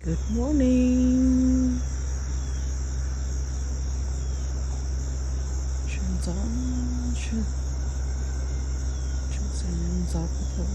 Good morning. Sawv ntxov, sawv, sawv ntxov,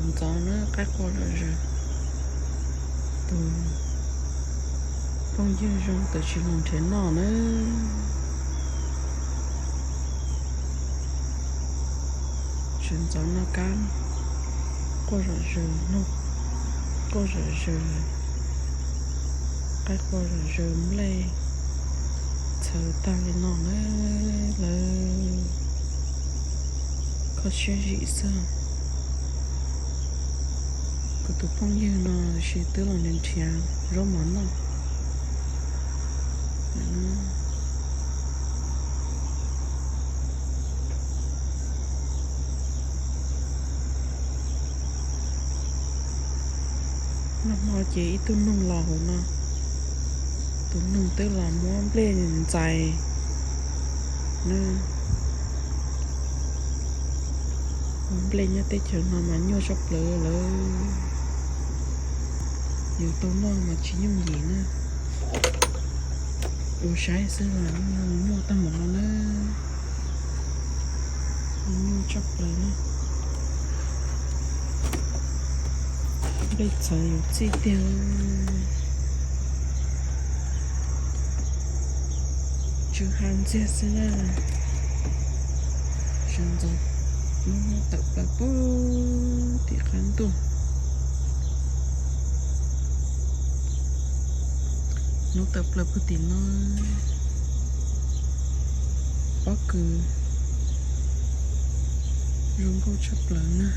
ntxov na, qaib qua zom zaws. Tus phooj ywg zoo tam sim los nrhiav noj na. Sawv ntxov noj kab, qua zom zaws noj, qua zom zaws, qaib qua zom zaws nplej, txhawv tag li no na lawm. Kho siab zim xwb. Kuv tus phooj ywg no sis twb los nrhiav zaub mov noj. Nag hmo ces ib tug noog los hauv no, tus noog twb los muab nplej ntxais na. Ua nplej nyob teb chaws no mas nyuaj tshaj plaws lawm. Yus tau noj mas tsis yooj yim na. Ua saib xwb los nyuaj tag npaum no na. Nyuaj tshaj plaws na. Nplej txhawv yus txij tiag. Tsw ha ntxiag xwb na. Sawv ntxov hnub hnub tawm plaws puag tim qab ntuj. Hnub tawm plaws puag tim no. Pob kws zoo nkauj tshaj plaws na.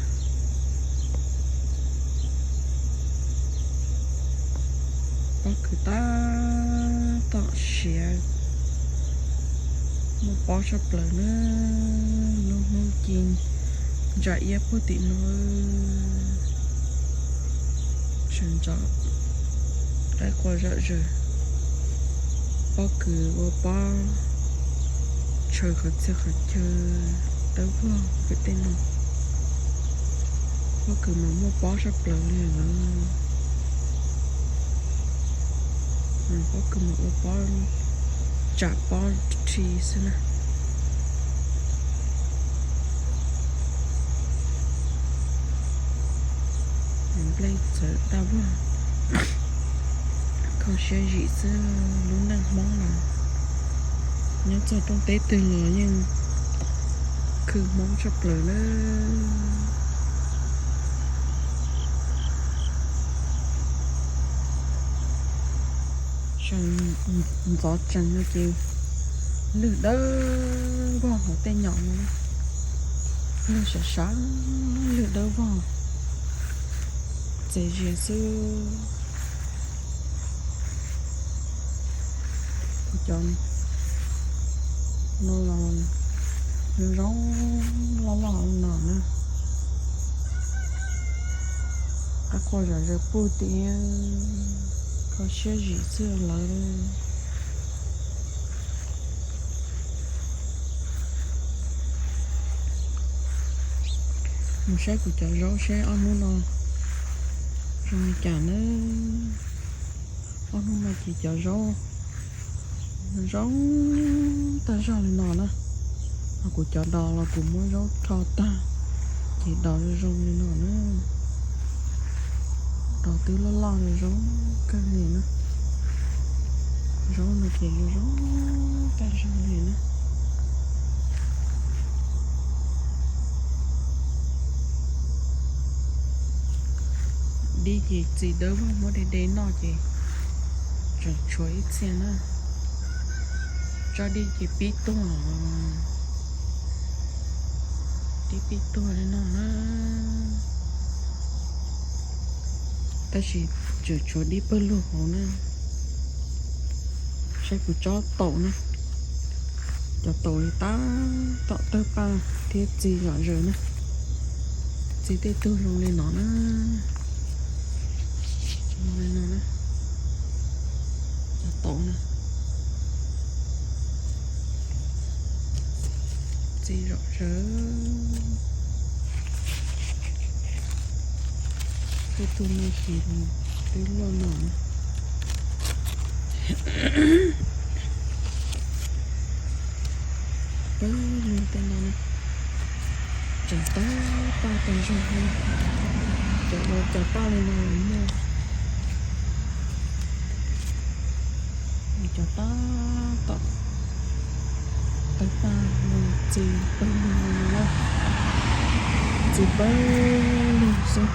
Pob kws tab tom siav, muaj pob tshaj plaws na. Lub hnub ci ntsa iab puag tim no. Sawv ntxov qaib qua zom zaws, pob kws ua pob tshaws qhov txhia qhov chaw, dawb vog pem tej no. Pob kws mas muaj pob tshaj plaws li lawm. Pob kws mas ua pob, tsam pob rhi xwb na. Nplej txawv tag vog. Kho siab zim xwb, lub neej Hmoob los nyob txog rooj teb twg los yeej khwv Hmoob tshaj plaws na. Sawv ntxov tsees no ces lwg dawb vog hauv tej nyom no, lwg sav sav, lwg dawb vog, txes zias xwb. Kuv cov no los zoo zoo loj loj no na. Qaib qua zom zaws puag tim, kho siab zim xwb lawm. Mus saib kuv cov zaub seb ob hnub no zoo li cas na. Ob hnub no ces cov zaub zoo tag zog li no na. Ho kuv cov dos los kuv muab zaub rho tag, ces dos zoo zoo li no na. Dos twb loj loj zoo zoo kawg li na. Zaub no ces zoo zoo tag zog li na. Dib ces txiv dawb vog muab de de noj ces tseem tshuav ib txhia na. Tsob dib ces pib tuag, dib pib tuag li no na. Tab sis tseem tshuav dib pawg lug hauv na. Saib kuv tsob taum na, cov taum li tab tom tawg paj thiab txi zom zaws na. Txi tej tug zoo li no na, zoo li no na, cov taum na, txi zom zaws. Tej tug no ces Twb luaj no, pawg lug tej no, tseem tab paj tag zog li. Cov ua cov paj li no los muaj, cov tab tom tawg paj mus txiv pawg lug li no, txiv pawg lug xwb.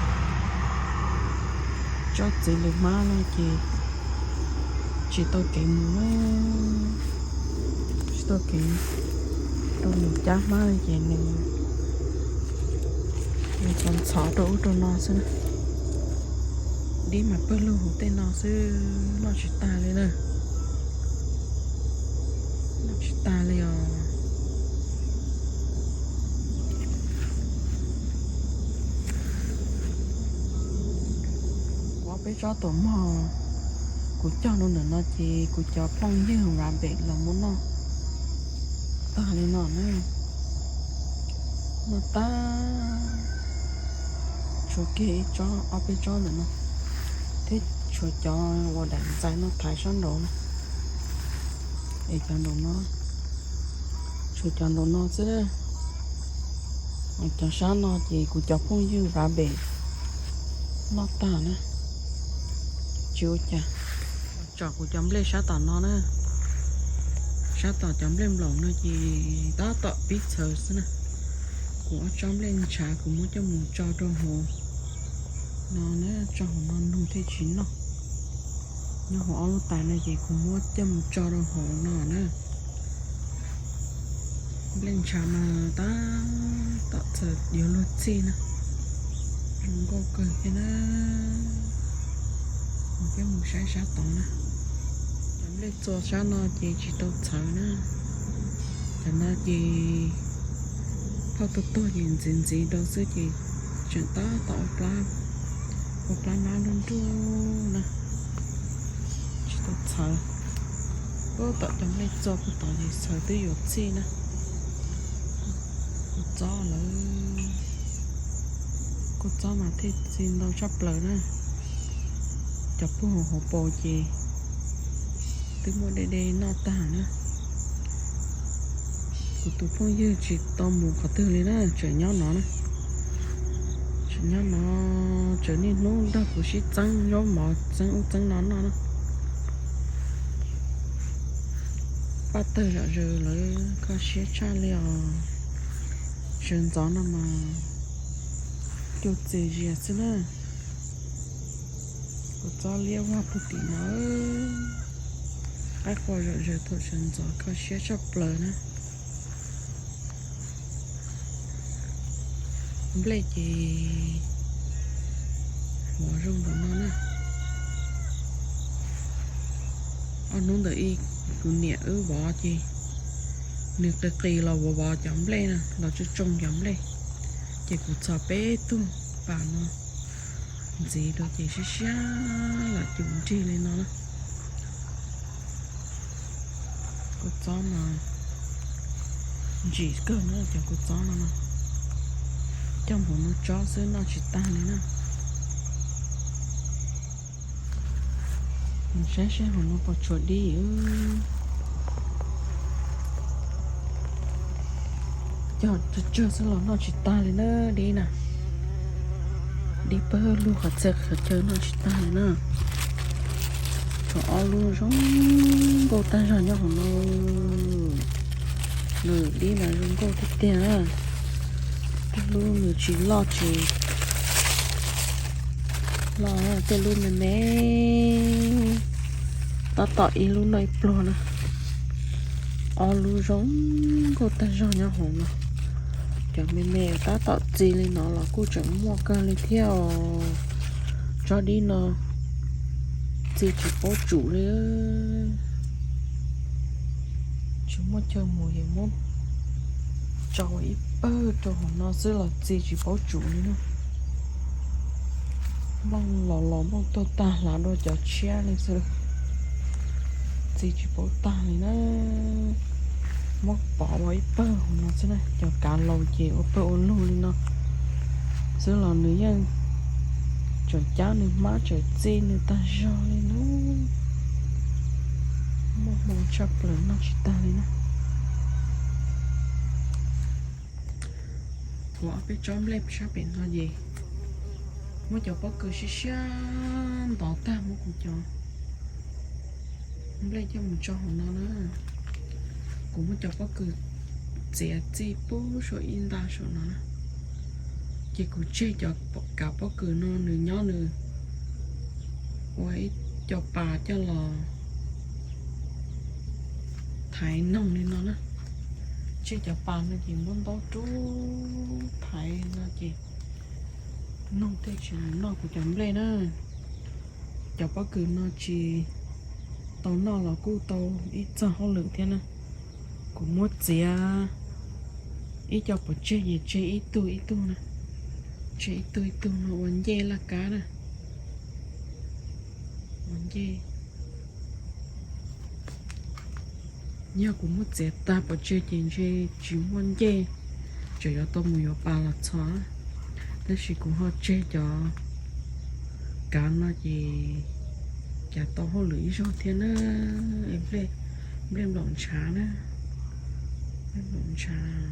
Tsob txiv lws hmab no ces tsis tau kev mus, tsis tau kev rau nws cab hmab li ces nws ua cov ntxhov rau ub rau no xwb na. Dib mas pawg lug huv tej no xwb, noj tsis tag li na. Noj tsis tag li os. Kuv ob peb tsob tuam mog, kuv cog rau ntawm no ces kuv cov phooj ywg rabbit los muab noj tag li no na. Noj tag, tshuav kiag ib tsob ob peb tsob ntawm no, thiab tshuav cov uas daim ntxais no thaiv sab nraud na. Es cov nraum no, tshuav cov nraum no xwb. Cov sab no ces kuv cov phooj ywg rabbit noj tag na, tsis ua cas. Tsom kuv cov nplej sab tom no na. Sab tom cov nplej nplaum no ces tab tom pib txhawv xwb na. Kuv ob tsob nplej ntshav kuv muab coj mus tso rau hauv no na, tso hauv no nug thiaj tsis noj. Nyob hauv ob lub tais no ces kuv muab coj mus tso rau hauv no na. Nplej ntshav mas tab tom txawm yuav luag txij na. Zoo nkauj kawg thiab na. Mus peb mus saib sab tod na. Cov nplej txua sab no ces tsis tau txhawv na. Cov no ces phauj tuag tuag ces ntxiv ntxiv rau xwb ces tseem tab tom ua plab nab nruj nruj na. Tsis tau txhawv. Ub, tom cov nplej txua puag tod ces txhawv twb yuav txhij na. Kua txob lawm, kua txob mas thiaj txi ntau tshaj plaws na. Cov puag hauv paus ces twb muaj de de noj tag na. Kuv tus phooj ywg tsis tau mus qhov twg li na, tseem nyob no na. Tseem nyob no, tseem niaj hnub nrog kuv sib txeeb zaub mov txeeb ub txeeb no noj na. Paj tawg zom zaws lawv kho siab tshaj li os. Sawv ntxov no mas cuag txias zias xwb na. Kua txob liab vog puag tim no. Qaib qua zom zaws thaum sawv ntxov kho siab tshaj plaws na. Nplej ces vov zoo ntawm no na. Ob hnub ntawd ib, kuv niam wb vov ces nws qis qis los vov vov cov nplej na, los tsoo tsoo cov nplej, ces kuv txhos peb tug pas no ntxiv rau ces siab siab los cum nrig li no na. Kua txob mas ntsim kawg na cov kua txob no na. Coj mus muab tsob xwb noj tsis tag li na. Saib seb hauv no puas tshuav dib. Cog tsawg tsawg xwb los noj tsis tag li na dib na. Dib pawg lug qhov txhia qhov chaw noj tsis tag li na. Tshuav ob lub zoo nkauj tag zog nyob hauv no. Nws dib mas zoo nkauj tiag tiag na. Tej lub nws tsis loj tsis loj, tej lub me me, tab tom ib lub noj ib pluag na. Ob lub zoo nkauj tag zog nyob hauv no. Cov me me tab tom txi li no los kuj tseem muaj kawg li thiab os. Tsob dib no txi tsis paub tsum li. Tsis muaj chaw mus es muab tso ua ib pawg rau hauv no xwb los txi tsis paub tsum li na. Nplooj los los nplooj tuag tag hlav dua cov tshiab li xwb. Txi tsis paub tag li na. Muab pov ua ib pawg hauv no xwb na, cov kav laus ces ua pawg ua lug li no xwb los nws yeej Tseem cab nws hmab tseem txi nws tag zog li na. Muaj hmoo tshaj plaws noj tsis tag li na. Kuv ob peb tsob nplej sab pem no ces muab cov pob kws siab siab ntov tag, muab kuv cov nplej coj mus tso hauv no na. Kuv muab cov pob kws txiav txij pub saum ib nta saum no na. Ces kuv tseg cov kav pob kws no nws nyob nws ua ib co pas coj los thaiv noog li no na. Tseg cov pas no ces muab ntaub rub thaiv no ces noog thiaj tsis mus noj kuv cov nplej na. Cov pob kws no tsis tau noj los kuj tau ib txog hauj lwm thiab na. Kuv muab txiav ib co pov tseg ces tseg ib tug ib tug na. Tseg ib tug ib tug no ua ncej laj kab na. Ua ncej. Yog kuv muab txiav tag pov tseg ces ntshe tsis muaj ncej, tseem yuav tau mus yuav pas los txhos. Tab sis kuv ho tseg cov kav no ces cas tau hauj lwm ib zaug thiab na. Nplej, nplej nplaum ntshav na. Nplej nplaum ntshav.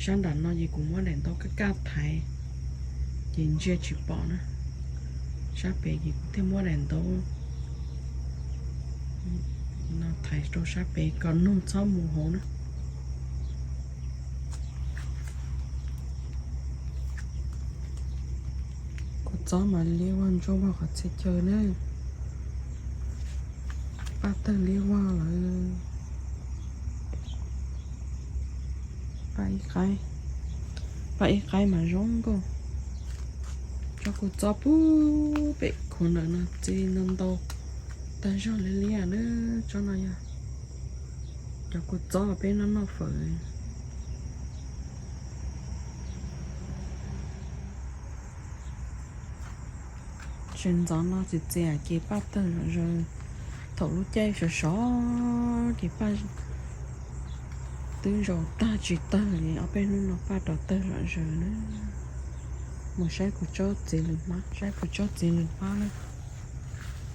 Sab nram no ces kuv muab daim ntaub kaj kaj thaiv ces ntsia tsis pom na. Sab pem ces kuv thiaj muab daim ntaub no thaiv rau sab pem kom noog txhob mus hauv na. Kuv txob mas liab vog ntsuab vog qhov txhia chaw na. Paj tawg liab vog lawm. Paj ib qaib, paj ib qaib mas zoo nkauj. Tsob kua txob pub pem khuv ntawm no txi ntau ntau tag zog liab liab na. Tsob no yog cov kua txob peb noj noj fawm. Sawv ntxov no txias txias ces paj tawg zom zaws. Thaum lub caij sov sov ces paj twb zaus tag tsis tawg li, ob peb hnub no paj rov tawg zom zaws na. Mus saib kuv tsob txiv lws hmab, saib kuv tsob txiv lws hmab na.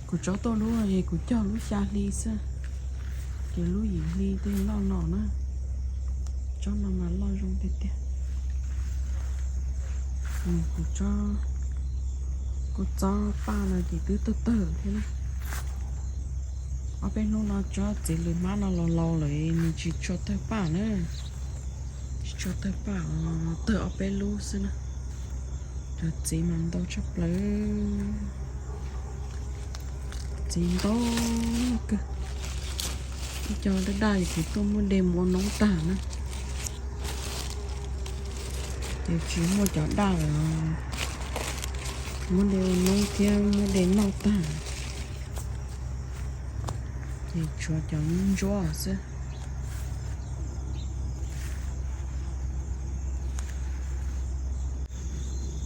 Kuv tsob tuaj lub es kuv cog lub xya hli xwb, ces lub yim hli tej loj no na. Tsob no mas loj zoo tiag tiag. Kuv tsob, kuv tsob paj no ces twb tawg tawg thiab na. Ob peb hnub no tsob txiv lws hmab no laus laus lawm nws tsis tshua tawg paj na. Tsis tshua tawg paj, tawg ob peb lub xwb na. Cov txiv mas ntau tshaj plaws. Txiv ntau kawg. Ib co daj daj es kuv tuaj muab de mus ua noob tag na. Ces tsis muaj cov daj lawm, muab de ua noob thiab muab de noj tag. Ces tshuav cov ntsuab xwb.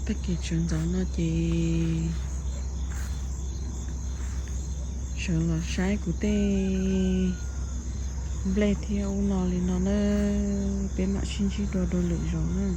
Tag kis sawv ntxov no ces sawv los saib kuv tej nplej thiab ub no li no na. Peb mam sib ntsib dua dua lwm zaus na.